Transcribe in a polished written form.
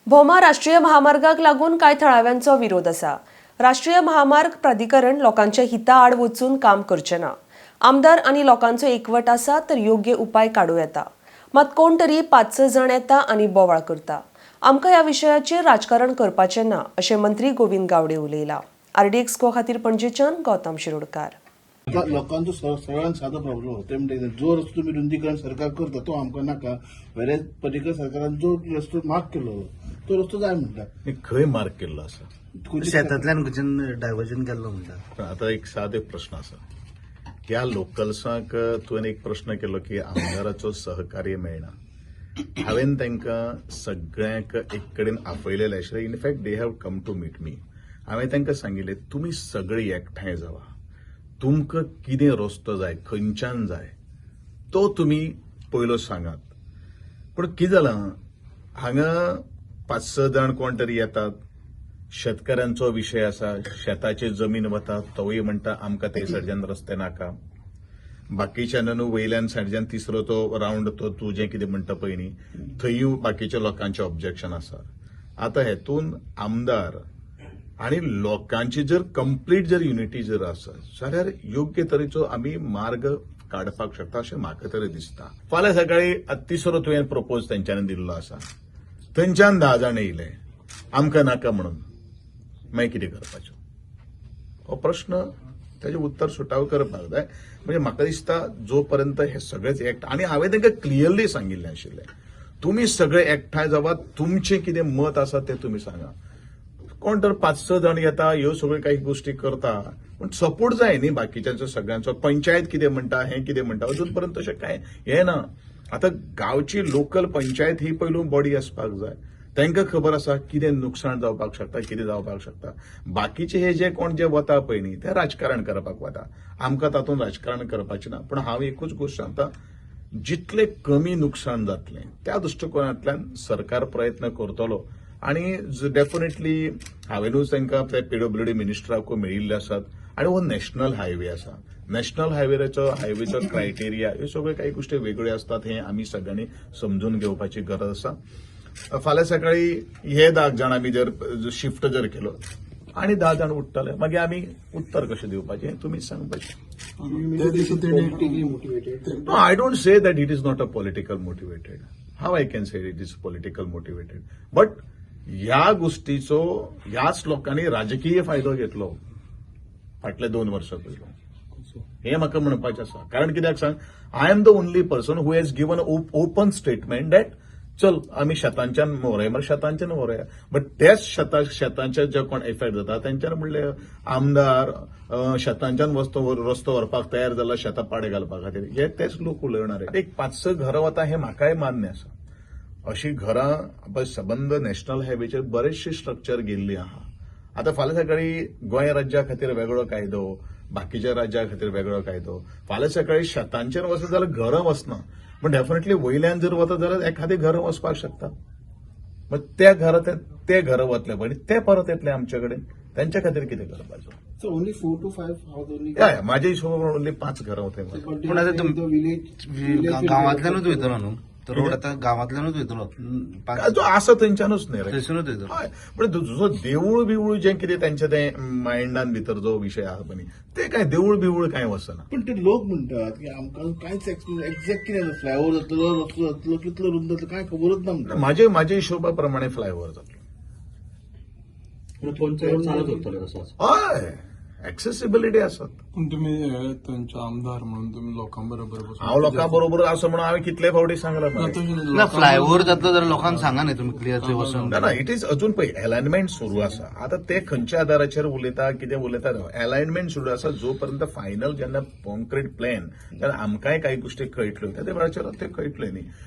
भोमा राष्ट्रीय महामार्गाक लागून कांय थळाव्यांचो विरोध आसा. राष्ट्रीय महामार्ग प्राधिकरण लोकांच्या हिता आड वचून काम करचें ना. आमदार आनी लोकांचो एकवट आसा तर योग्य उपाय काडूं येता. मात कोण तरी पांच स जाण येता आनी बोवाळ करता. आमकां ह्या विशयाचेर राजकारण करपाचें ना, अशें मंत्री गोविंद गावडे उलयला. आरडीएक्स गोवा खातीर पणजेच्यान गौतम शिरोडकार. आता लोकांचो सगळ्यात सादो प्रॉब्लम ते म्हणटा, जो रस्तो तुमी रुंदीकरण सरकार करता तो आमकां नाका. वेरेज पर्रीकर सरकारान जो रस्तो मार्क केलो तो रस्तो जाय म्हणटा. आनी खंय मार्क केल्लो आसा? शेतांतल्यान खंयच्यान डायवर्जन केल्लो म्हणटा. पण आतां एक सादो प्रश्न आसा. ह्या लोकल्सांक तुवें एक प्रश्न केलो की आमदाराचो सहकार्य मेळना. हांवें तांकां सगळ्यांक एक कडेन आपयलेलें आशिल्लें. In fact, they have come to meet me. हांवें तांकां सांगिल्लें, तुमी सगळे एकठांय जावा, तुमकां कितें रस्तो जाय, खंयच्यान जाय तो तुमी पयलो सांगात. पूण कितें जालां, हांगा पांच स जाण कोण तरी येतात. शेतकऱ्यांचो विशय आसा, शेताची जमीन वता, तोवूय म्हणटा आमकां ते सायडच्यान रस्ते नाका. बाकीच्यान न्हू वयल्यान सायडच्यान तिसरो तो रावंड, तो तूं जें कितें म्हणटा पळय न्ही, थंयूय बाकीच्या लोकांचें ऑब्जेक्शन आसा. आतां हेतून आमदार आनी लोकांची जर कंप्लीट जर युनिटी जर आसत जाल्यार योग्य तरेचो आमी मार्ग काडपाक शकता अशें म्हाका तरी दिसता. फाल्यां सकाळीं तिसरो तुवें प्रपोज तेंच्यांनी दिल्लो आसा, थंयच्यान 10 जाण येयले आमकां नाका म्हणून, मागीर कितें करपाचें? हो प्रश्न, ताजें उत्तर सुटाव करपाक जाय. म्हणजे म्हाका दिसता, जो पर्यंत हे सगळेच एकठांय, आनी हांवें तांकां क्लियरली सांगिल्लें आशिल्लें, तुमी सगळे एकठांय जावात, तुमचें कितें मत आसा तें तुमी सांगा. कोण तर पांच स जाण येता, ह्यो सगळ्यो काही गोश्टी करता, पूण सपोर्ट जाय न्ही बाकीच्यांचो सगळ्यांचो. पंचायत कितें म्हणटा, हें कितें म्हणटा, अजून पर्यंत तशें कांय हें ना. आतां गांवची लोकल पंचायत ही पयलू बॉडी आसपाक जाय. तांकां खबर आसा कितें नुकसाण जावपाक शकता, कितें जावपाक शकता. बाकीचे हे जे कोण जे वता पळय न्ही, ते राजकारण करपाक वता. आमकां तातूंत राजकारण करपाचें ना. पूण हांव एकूच गोश्ट सांगता, जितले कमी नुकसान जातलें त्या दृश्टिकोनांतल्यान सरकार प्रयत्न करतलो. आनी डेफिनेटली हांवेनूच तांकां ते पीडब्ल्यूडी मिनिस्टराकूय मेळिल्ले आसात. आनी हो नॅशनल हायवे आसा. नॅशनल हायवेचो क्रायटेरिया, ह्यो सगळ्यो काही गोश्टी वेगळ्यो आसतात, हें आमी सगळ्यांनी समजून घेवपाची गरज आसा. फाल्यां सकाळी हे 10 जाण आमी जर शिफ्ट जर केलो आनी 10 जाण उठ्ठले, मागीर आमी उत्तर कशें दिवपाचें हें तुमीच सांगपाचें. त्या दिसा तेणी Politically motivated. No, I don't say that it is not a political motivated. How I can say it is political motivated? But ह्या गोष्टीचो ह्याच लोकांनी राजकीय फायदो घेतलो फाटले 2 वर्सां पयलो, हें म्हाका म्हणपाचें आसा. कारण कित्याक सांग, I am the only person who has given open statement that चल आमी शेतांच्यान व्हरोया मरे, शेतांच्यान व्हरोया. बट तेच शेतांचे जे कोण इफेक्ट जाता तेंच्यान म्हणले, आमदार शेतांच्यान रस्तो व्हरपाक तयार जाला शेतां पाडे घालपा खातीर. हे तेच लोक उलयणार. एक पांच स घरां वता हें म्हाकाय मान्य आसा. अशी घरां पळय, सबंद नॅशनल हायवेचेर बरेचशे स्ट्रक्चर गेल्ली आहा. आतां फाल्यां सकाळी गोंय राज्या खातीर वेगळो कायदो, बाकीच्या राज्या खातीर वेगळो कायदो. फाल्यां सकाळी शेतांचेर वचत जाल्यार घरां वचना, पूण डेफिनेटली वयल्यान जर वता जाल्यार एखादें घर वचपाक शकता. मग त्या घरात ते घरां वतले पळय, ते परत येतले आमचे कडेन, तेंच्या खातीर कितें करपाचो? So only four to five house only. या, माझ्या हिशोबान ओन्ली पांच घरां वताय. पूण आतां विलेज गांवांतल्यानूच वयतलो न्हू तो रोड? आतां गांवांतल्यानूच वयतलो? जो आसा थंयच्यानूच न्ही रे? थंयसरूच वयतलो. हय, पण जो देवूळ बिवूळ जें कितें तेंचे तें मायंडान भितर जो विशय आहा पळय न्ही, ते काय देवूळ बिवूळ काय वचना. पण ते लोक म्हणटात की आमकां कांयच एक्झॅक्ट कितें फ्लायओव्हर जातलो, रस्तो जातलो, कितलो रुंद जातलो, काय खबरूच ना म्हणटा. माझे हिशोबा प्रमाणे फ्लायओव्हर जातलो. पूण चालत उरतलो तसोच? हय, एक्सेसिबिलिटी आसत. पूण तुमी हे थंयचे आमदार म्हणून तुमी लोकां बरोबर बसून हांव लोकां बरोबर आसा म्हणून हांवें कितले फावटी सांगलां ना, मरे. तशें ना, फ्लायओव्हर जातलो जाल्यार लोकांक सांगा न्ही तुमी क्लियर थंय वचून. ना ना, it is अजून पळय अलायनमेंट सुरू आसा. आतां ते खंयच्या आधाराचेर उलयता, कितें उलयता, अलायनमेंट सुरू आसा. जो पर्यंत फायनल जेन्ना कॉन्क्रीट प्लॅन, तेन्ना आमकांय काही गोश्टी कळटल्यो, त्या वेळाचेर ते कळटले न्ही.